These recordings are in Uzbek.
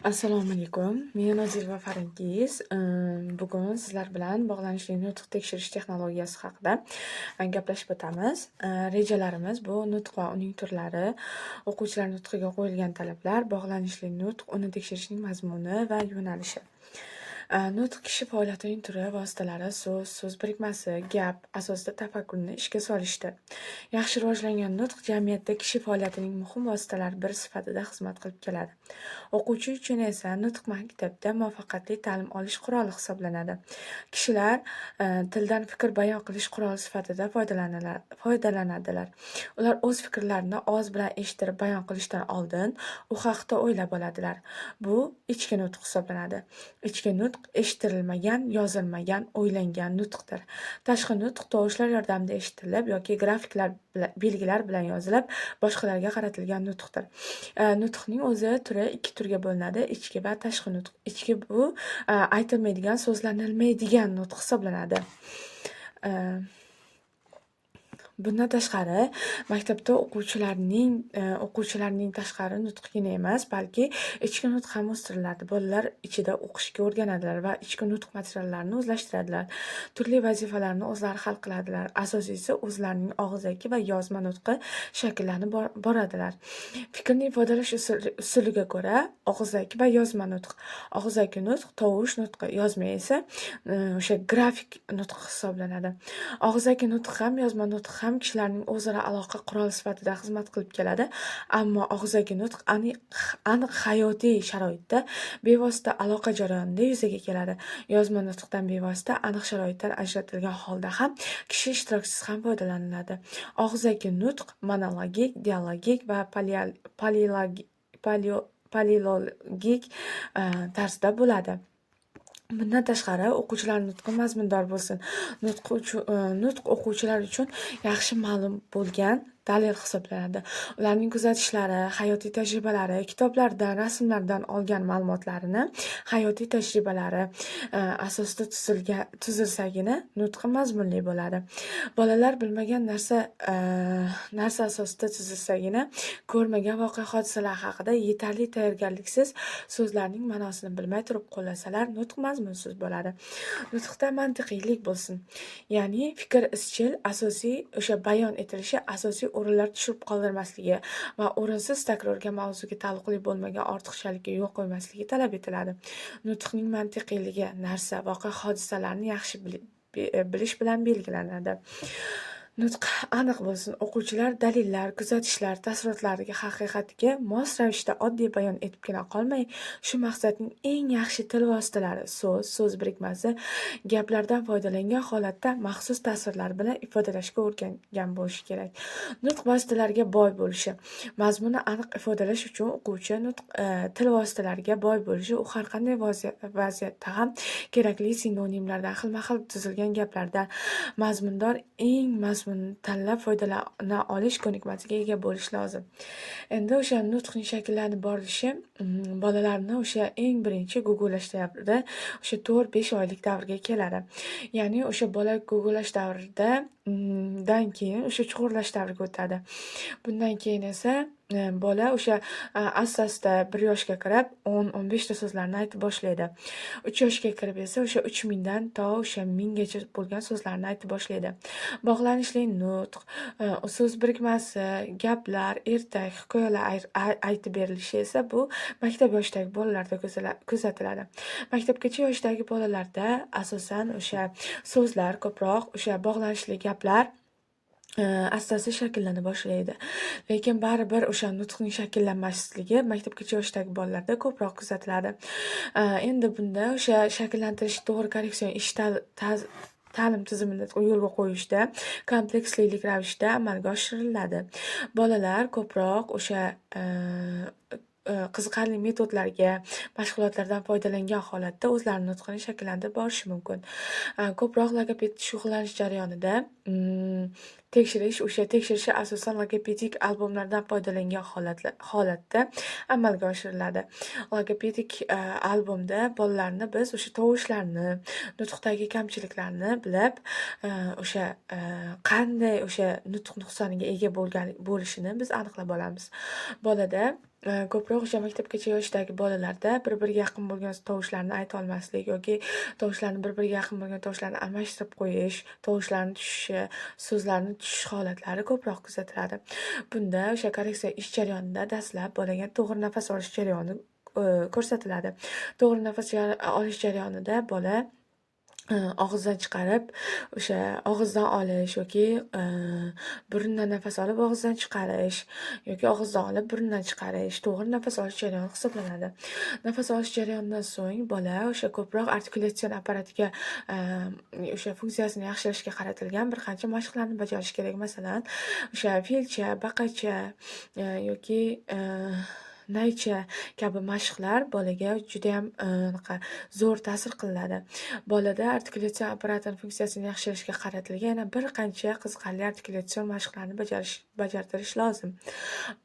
Assalomu alaykum. Men Nozirova Farangiz. Bugun sizlar bilan bog'lanishli nutq tekshirish texnologiyasi haqida gaplashib o'tamiz. Rejalarimiz bu nutq va uning turlari, o'quvchilar nutqiga qo'yilgan talablar, bog'lanishli nutq, uni tekshirishning mazmuni va yo'nalishi. Nutq kishi faoliyatining turi, vositalari, so'z, so'z birikmasi, gap asosida tafakkurni ishga solishdir. Yaxshi rivojlangan nutq jamiyatda kishi faoliyatining muhim vositalari biri sifatida xizmat qilib keladi. O'quvchi uchun esa nutq maktabda muvaffaqiyatli ta'lim olish quroli hisoblanadi. Kishilar tildan fikr bayon qilish quroli sifatida foydalanadilar. Ular o'z fikrlarini ovoz bilan eshittirib bayon qilishdan oldin u haqda o'ylab oladilar. Bu ichki nutq hisoblanadi. Ichki nutq eshittirilmagan, yozilmagan, o'ylangan nutqdir. Tashqi nutq tovushlar yordamida eshittirilib yoki grafiklar belgilar bilan yozilib, boshqalarga qaratilgan nutqdir. Nutqning o'zi turi ikki turga bo'linadi: ichki va tashqi nutq. Ichki bu aytilmaydigan, so'zlanilmaydigan nutq hisoblanadi. Bundan tashqari, maktabda o'quvchilarning tashqari nutqigina emas, balki ichki nutq ham o'stiriladi. Bolalar ichida o'qishga o'rganadilar va ichki nutq materiallarini o'zlashtiradilar. Turli vazifalarni o'zlari hal qiladilar. Asosiysi, o'zlarining og'zaki va yozma nutqi shakllanib boradilar. Fikrni ifodalash usuliga ko'ra og'zaki va yozma nutq. Og'zaki nutq tovush nutqi, yozma esa o'sha grafik nutq hisoblanadi. Og'zaki nutq ham, yozma nutq ham kishilarning o'zaro aloqa quroli sifatida xizmat qilib keladi. Ammo og'zaki nutq aniq hayotiy sharoitda bevosita aloqa jarayonida yuzaga keladi. Yozma nutqdan bevosita aniq sharoitdan ajratilgan holda ham, kishi ishtirokisiz ham foydalaniladi. Og'zaki nutq monologik, dialogik va polilogik tarzda bo'ladi. Bundan tashqari, o'quvchilar nutqi mazmundor bo'lsin. Nutq o'quvchilar uchun yaxshi ma'lum bo'lgan dalil hisoblanadi. Ularning kuzatishlari, hayotiy tajribalari, kitoblardan, rasmlardan olgan ma'lumotlarini hayotiy tajribalari asosida tuzilsagina nutqi mazmunli bo'ladi. Bolalar bilmagan narsa asosida tuzilsagina, ko'rmagan voqea-hodisalar haqida yetarli tayyorgarliksiz, so'zlarning ma'nosini bilmay turib qo'llasalar, nutq mazmunsiz bo'ladi. Nutqda mantiqiylik bo'lsin. Ya'ni fikr izchil, asosiy o'sha bayon etilishi asosiy o'rinlar tushirib qoldirmasligi va o'rinsiz takrorga, mavzuga taalluqli bo'lmagan ortiqchalikka yo'l qo'ymasligi talab etiladi. Nutqning mantiqiyligi narsa, voqea-hodisalarni yaxshi bilish bilan belgilanadi. Nutq aniq bo'lsin. O'quvchilar dalillar, kuzatishlar, taassurotlariga haqiqatga mos ravishda oddiy bayon etibgina qolmay, shu maqsadning eng yaxshi til vositalari so'z, so'z birikmasi, gaplardan foydalangan holatda maxsus tasvirlar bilan ifodalashga o'rgangan bo'lishi kerak. Nutq vositalariga boy bo'lishi. Mazmunni aniq ifodalash uchun o'quvchi nutq til vositalariga boy bo'lishi, u har qanday vaziyatda ham kerakli sinonimlardan, xilma-xil tuzilgan gaplardan mazmundor eng mazmunni tanlab foydalana olish ko'nikmasiga ega bo'lishi lozim. Endi o'sha nutqning shakllanib borilishi bolalarni o'sha eng birinchi go'go'lash davrida, o'sha 4-5 oylik davrga keladi. Ya'ni o'sha bola go'go'lash davrida dan keyin o'sha chuqurlash davriga o'tadi. Bundan keyin esa bola o'sha asta-asta 1 yoshga kirib, 10-15 ta so'zlarni aytib boshlaydi. 3 yoshga kirib esa o'sha 3000 dan to o'sha 1000 gacha bo'lgan so'zlarni aytib boshlaydi. Bog'lanishli nutq, so'z birikmasi, gaplar, ertak, hikoyalar aytib berilishi esa bu maktab yoshidagi bolalarda kuzatiladi. Maktabgacha yoshdagi bolalarda asosan o'sha so'zlar ko'proq o'sha bog'lanishli gaplar asta-asta shakllana boshlaydi. Lekin baribir o'sha nutqning shakllanmasligi maktabgacha yoshdagi bolalarda ko'proq kuzatiladi. Endi bunda o'sha shakllantirish to'g'ri korreksion ish ta'lim tizimini yo'lga qo'yishda komplekslilik ravishda amalga oshiriladi. Bolalar ko'proq o'sha qiziqarli metodlarga, mashg'ulotlardan foydalangan holatda o'zlarini nutqini shakllantirib borishi mumkin. Ko'proq logoped shug'ullanish jarayonida Tekshirish o'sha tekshirishi asosan logopedik albomlardan foydalangan holatda amalga oshiriladi. Logopedik albomda bolalarni biz o'sha tovushlarni, nutqdagi kamchiliklarni bilib, o'sha qanday o'sha nutq nuqsoniga ega bo'lgan bo'lishini biz aniqlab olamiz. Bolada ko'proq o'sha maktabgacha yoshdagi bolalarda bir-biriga yaqin bo'lgan tovushlarni ayta olmaslik yoki tovushlarni bir-biriga yaqin bo'lgan tovushlarni almashtirib qo'yish, tovushlarni tushishi, so'zlarni tushish holatlari ko'proq kuzatiladi. Bunda o'sha korreksiya ish jarayonida dastlab bolaga to'g'ri nafas olish jarayoni ko'rsatiladi. To'g'ri nafas olish jarayonida bola og'izdan chiqarib, o'sha og'izdan olish yoki burundan nafas olib og'izdan chiqarish yoki og'izdan olib burundan chiqarish to'g'ri nafas olish jarayoni hisoblanadi. Nafas olish jarayonidan so'ng bola o'sha ko'proq artikulyatsion apparatiga o'sha funksiyasini yaxshilashga qaratilgan bir qancha mashqlarni bajarish kerak. Masalan, o'sha filcha, baqacha yoki naycha kabi mashqlar bolaga judayam anaqa zo'r ta'sir qiladi. Bolada artikulyatsion apparatini funksiyasini yaxshilashga qaratilgan yana bir qancha qiziqarli artikulyatsion mashqlarni bajartirish lozim.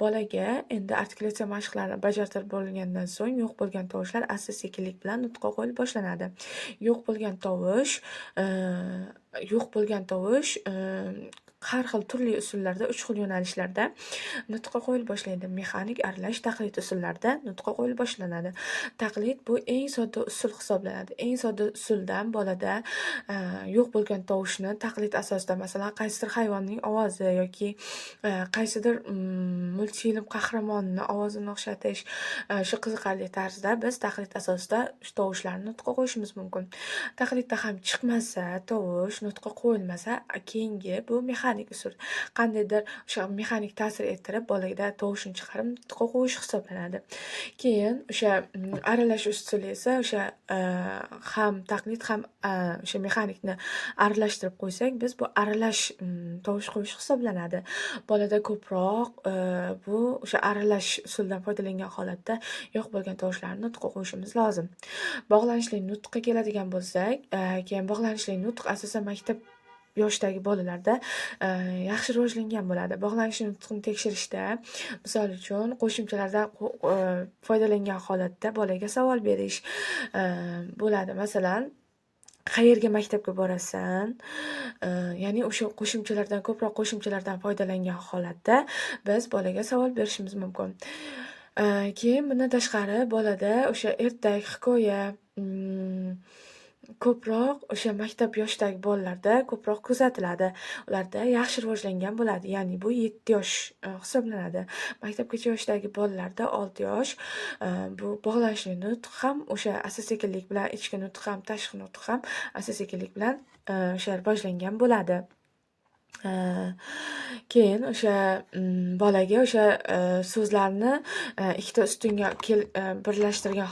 Bolaga endi artikulyatsion mashqlarni bajartirib bo'lingandan so'ng yo'q bo'lgan tovushlar asta-sekinlik bilan nutqqa qo'yilib boshlanadi. Yo'q bo'lgan tovush har xil turli usullarda, 3 xil yo'nalishlarda nutqqa qo'yilib boshlaydi. Mexanik, aralash, taqlid usullarida nutqqa qo'yilib boshlanadi. Taqlid bu eng sodda usul hisoblanadi. Eng sodda usuldan bolada yo'q bo'lgan tovushni taqlid asosida, masalan, qaysidir hayvonning ovozi yoki qaysidir multfilm qahramonini ovozini o'xshatish, shu qiziqarli tarzda biz taqlid asosida shu tovushlarni nutqqa qo'yishimiz mumkin. Taqlidda ham chiqmasa tovush, nutqqa qo'yilmasa, keyingi bu mexanik usul. Qandaydir o'sha mexanik ta'sir ettirib, bolada tovushni chiqarib nutqqa qo'yish hisoblanadi. Keyin o'sha aralash usuli esa o'sha ham taqlid, ham o'sha mexanikni aralashtirib qo'ysak, biz bu aralash tovush qo'yish hisoblanadi. Bolada ko'proq bu o'sha aralash usuldan foydalangan holatda yo'q bo'lgan tovushlarni nutqqa qo'yishimiz lozim. Bog'lanishli nutqqa keladigan bo'lsak, keyin bog'lanishli nutq asosan maktab yoshdagi bolalarda yaxshi rivojlangan bo'ladi. Bog'lanishli nutqni tekshirishda, misol uchun, qo'shimchalardan foydalangan holatda bolaga savol berish bo'ladi. Masalan, qayerga maktabga borasan? Ya'ni o'sha qo'shimchalardan, ko'proq qo'shimchalardan foydalangan holatda biz bolaga savol berishimiz mumkin. Keyin bundan tashqari bolada o'sha ertak, hikoya ko'proq o'sha maktab yoshidagi bolalarda ko'proq kuzatiladi. Ularda yaxshi rivojlangan bo'ladi. Ya'ni bu 7 yosh hisoblanadi. Maktabgacha yoshdagi bolalarda 6 yosh. Bu bog'lanishli nutq ham o'sha asta-sekinlik bilan ichki nutq ham, tashqi nutq ham asta-sekinlik bilan o'sha rivojlangan bo'ladi. Keyin o'sha bolaga o'sha so'zlarni ikkita ustunga birlashtirgan